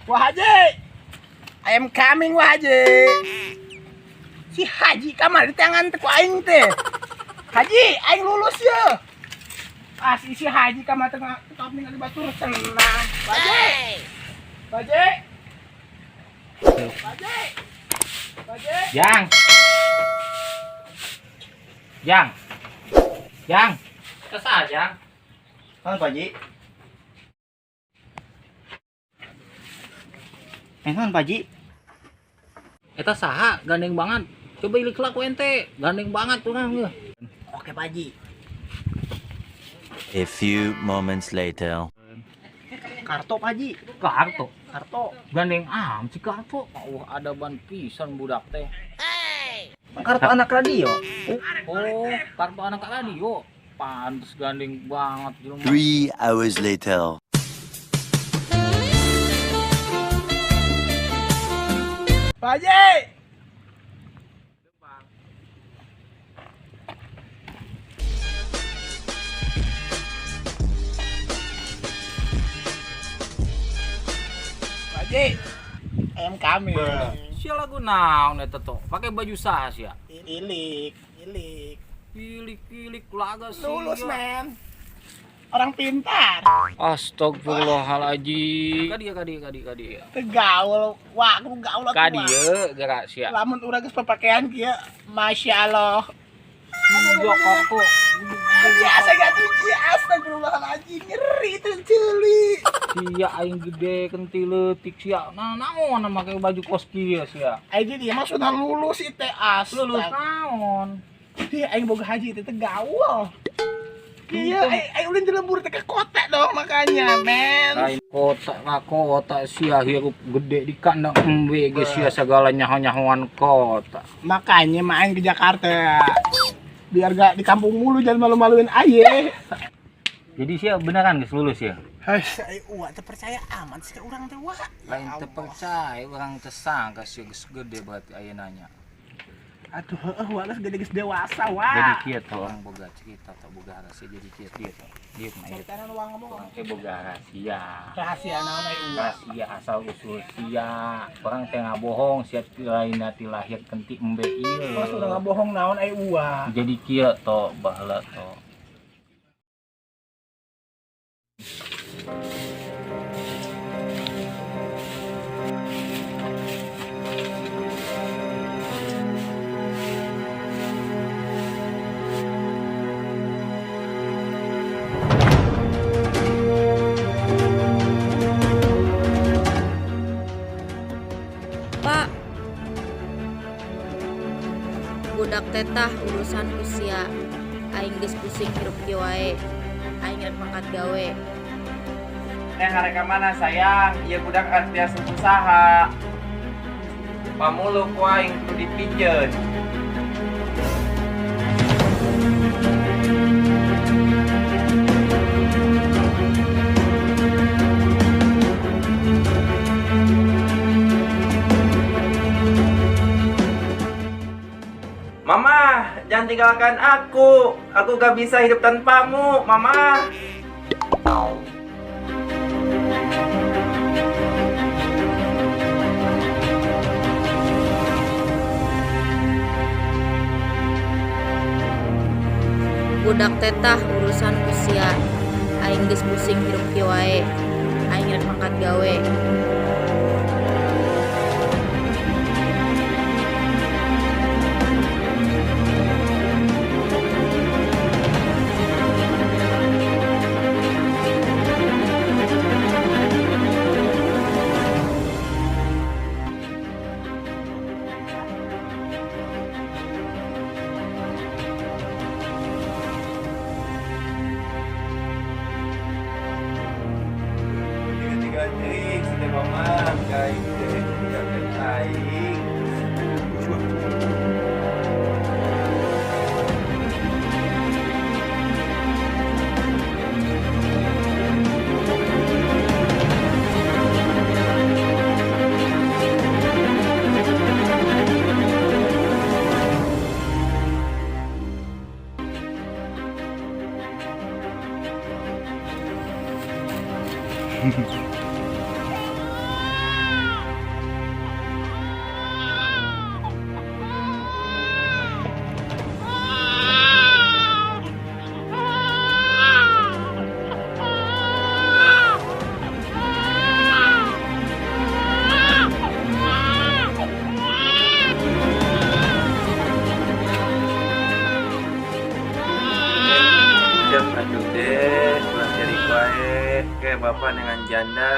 Wah Haji. I am coming, Wah Haji. Si Haji kamari tangan teh ku aing teh. Haji, aing lulus ya. Ah, si Haji kamari teh tetap ningali batur senang. Haji. Haji. Haji. Haji. Jang. Jang. Jang. Kesal, Jang. Halo, Pak Ji. Eh, naon, Pak Ji? Eta saha gandeng banget. Coba ilik lah ku ente. Gandeng banget urang ge. Oke, Pak Haji. A few moments later. Karto, Pak Ji. Karto. Karto. Gandeng am si karto. Wah, ada ban pisan budak teh. Karto anak radio. Oh, kartu anak radio. Pantes gandeng banget jelema. 3 hours later. Pak Haji. Pak Haji. I am coming. Sia lagu naon eta tuh? Pakai baju saha sia? Ilik, ilik. Ilik-ilik laga sia. Lulus, men. Orang pintar. Astagfirullahaladzim. Kadia kadia kadia kadia. Teu gaul, wah, aku gaul atuh, wah. Kadia gerak sia. Lamun urang geus papakaian kieu, Masya Allah. Iya kartu. Biasa gak cuci, astagfirullahaladzim, nyeri itu celi. Sia aing gede kenti leutik sia. Nah, naon make baju kos kieu sia? Aing dia mah sudah lulus itu astag. Lulus naon? Iya, aing boga haji itu teh gaul. Iya, aing ulin di lembur teh ke kota dong makanya, men. Lain kota ka kota sia hirup gede di kandang embe ge sia segala nyaho-nyahoan kota. Makanya mah aing ke Jakarta. Biar gak di kampung mulu, jangan malu-maluin aye. Jadi sia beneran geus lulus ya? Hei, uwa teu percaya aman sih ke urang teh, wah. Lain teu percaya urang teu sangka sia geus gede berarti ayeuna nya. Aduh, heueuh wah geus gede geus dewasa, wah. Jadi kieu tuh orang boga cerita atau boga rahasia jadi kieu kieu tuh. Dieu mah ieu. Carita uang ngomong. Orang teh boga rahasia. Rahasia naon ai uwa? Rahasia asal usul sia. Orang teh ngabohong sia lain ti lahir kenti embe ieu. Mas udah ngabohong naon ai uwa? Jadi kieu to baheula to. Pak, budak tetah urusan usia. Aing geus pusing hirup kieu wae. Aing rek mangkat gawe. Eh, ngarek ka mana sayang? Ieu budak artiasa usaha. Pamulu ku aing kudu dipijeun. Mama, jangan tinggalkan aku. Aku gak bisa hidup tanpamu, Mama. Budak tetah urusan usia. Aing geus pusing hirup kieu wae. Aing rek mangkat gawe. Tiga teuing si teh mama, ka aing teh tinggalkeun aing. janda.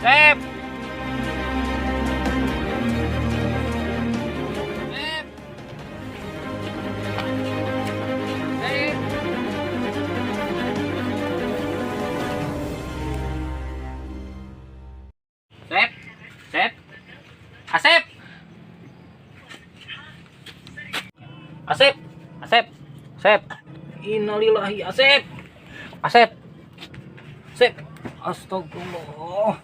Sep. Sep. Sep. Sep. Sep. Asep. Asep. Asep. Sep. Innalillahi Asep. Asep. Sep. Astagfirullah.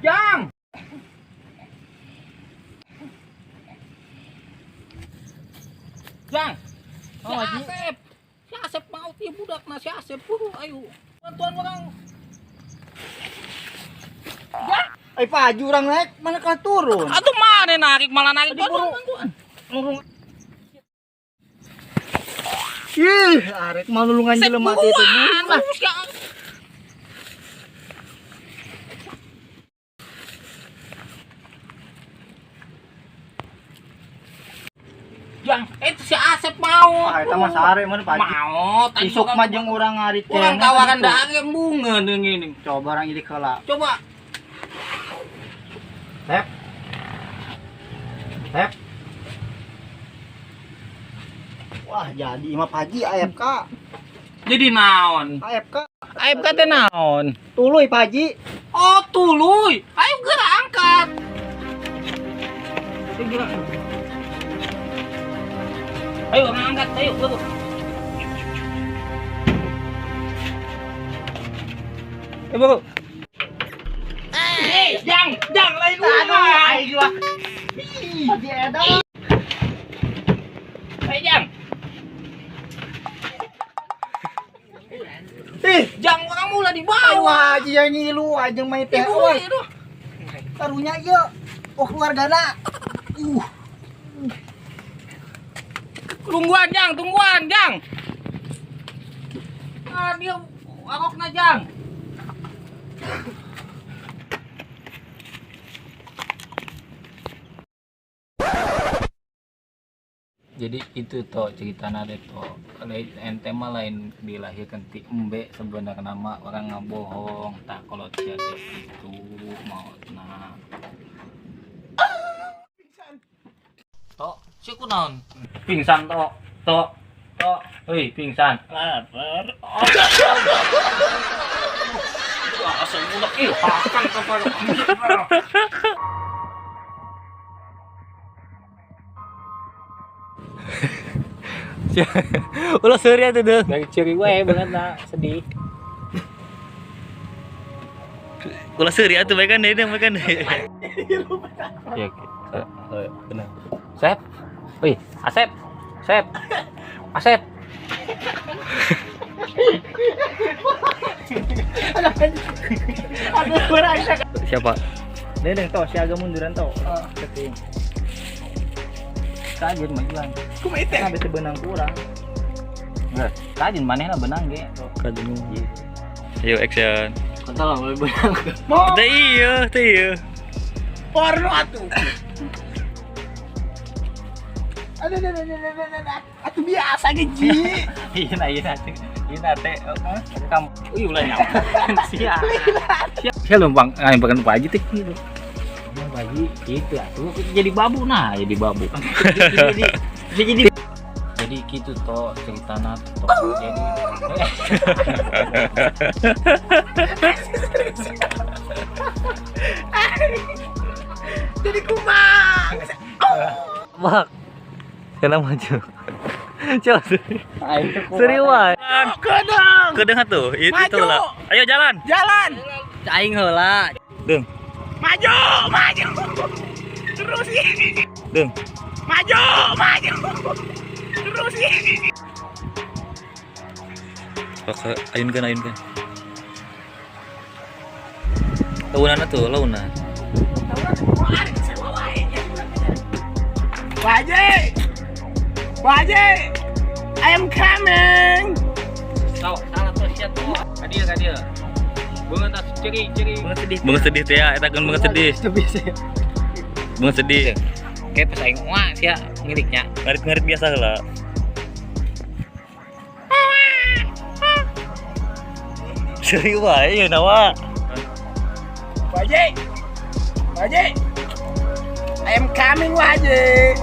Jang. Jang. Oh, Si Asep. Si Asep mau ti budak na si Asep buru ayo. Bantuan orang. Jang. Ay Pak Haji urang naik mana kalah turun. Atuh mana narik malah narik buru. bantuan. Nurung. Ih, arek mah nulungan Sep jelema teh teh buruan. buru lah. Terus ya. Jang, itu si Asep mau. Ah, eta mah sare mana Pak Haji. Mau, tadi Isuk mah jeung urang ngarit Urang keneh tawaran gitu. dahar yang bunga deung ini. Coba orang ilik heula. Coba. Sep. Sep. Wah, jadi mah Pak Haji AFK. Jadi naon? AFK. AFK teh naon? Tuluy Pak Haji. Oh, tuluy. Ayo geura angkat. Ayo geura. Ayo orang angkat, ayo buru. Ayo buru. Eh, jang, jang lain Aduh, urang. aing mah. Ih, Haji edan. Ayo jang. Ih, Jang orang mula ayo dibawa. Haji yang ngilu aja main teh. Ibu, Wah, aduh. karunya ieu. Oh, keluargana. Tungguan jang, tungguan jang. Ah, dia arokna jang. Jadi itu toh cerita nade toh. Kalau ente mah lain dilahirkan ti embe sebenarnya nama orang ngabohong tak kalau tiada itu mau nah. Tok, si kunaon? Pingsan tok, tok, tok. Hei, pingsan. Lapar. Asal budak ih, hakan kepada. Ulah seuri atuh deung. Dari ciri gue banget nah, sedih. Ulah seuri atuh bae kan deui deung bae kan deui. Iya, benar. Sep. Wih, Asep. Sep. Asep. Aduh, berasa. Siapa? Deung toh si agak munduran toh. Keting. Kajen majuan. Kumaha teh? Nah, bete benang kurang. Kajen manehna benang ge. Kajen. Ayo action. Kontol lah boleh benang. Mau Teh iya, teh iya. porno atuh. Aduh, aduh, aduh, aduh, aduh, aduh. Atuh biasa ge, Ji. Iya nah, iya nah, iya nah teh. Kamu, ih ulah nyawa. Sia. Sia lumpang, bahkan Pak Haji teh gitu. Emang Pak Haji gitu atuh jadi babu nah, jadi babu. Jadi gitu toh ceritana toh. Jadi Jadi kumaha? Bak. Kena maju. Coba. Serius wae. Kedeng. Kedeung atuh, itu Maju. lah. Ayo jalan. Jalan. Aing heula. Deung, Maju, maju. Terus ih. deung. Maju, maju. Terus ih. Oke, ayunkeun ayunkeun. Launana tuh, launa. Wajib. Wajib. I am coming. Salah, salah tuh sia tuh. Kadia kadia. Beungeut tas ceri ceri. Banget sedih teh ya, eta kan banget sedih. Banget sedih. Kayak pas aing wah sia ngiriknya. Ngarit-ngarit biasa heula. Serius wae ya nawa. Wajib. Wajib. I am coming, Wajib.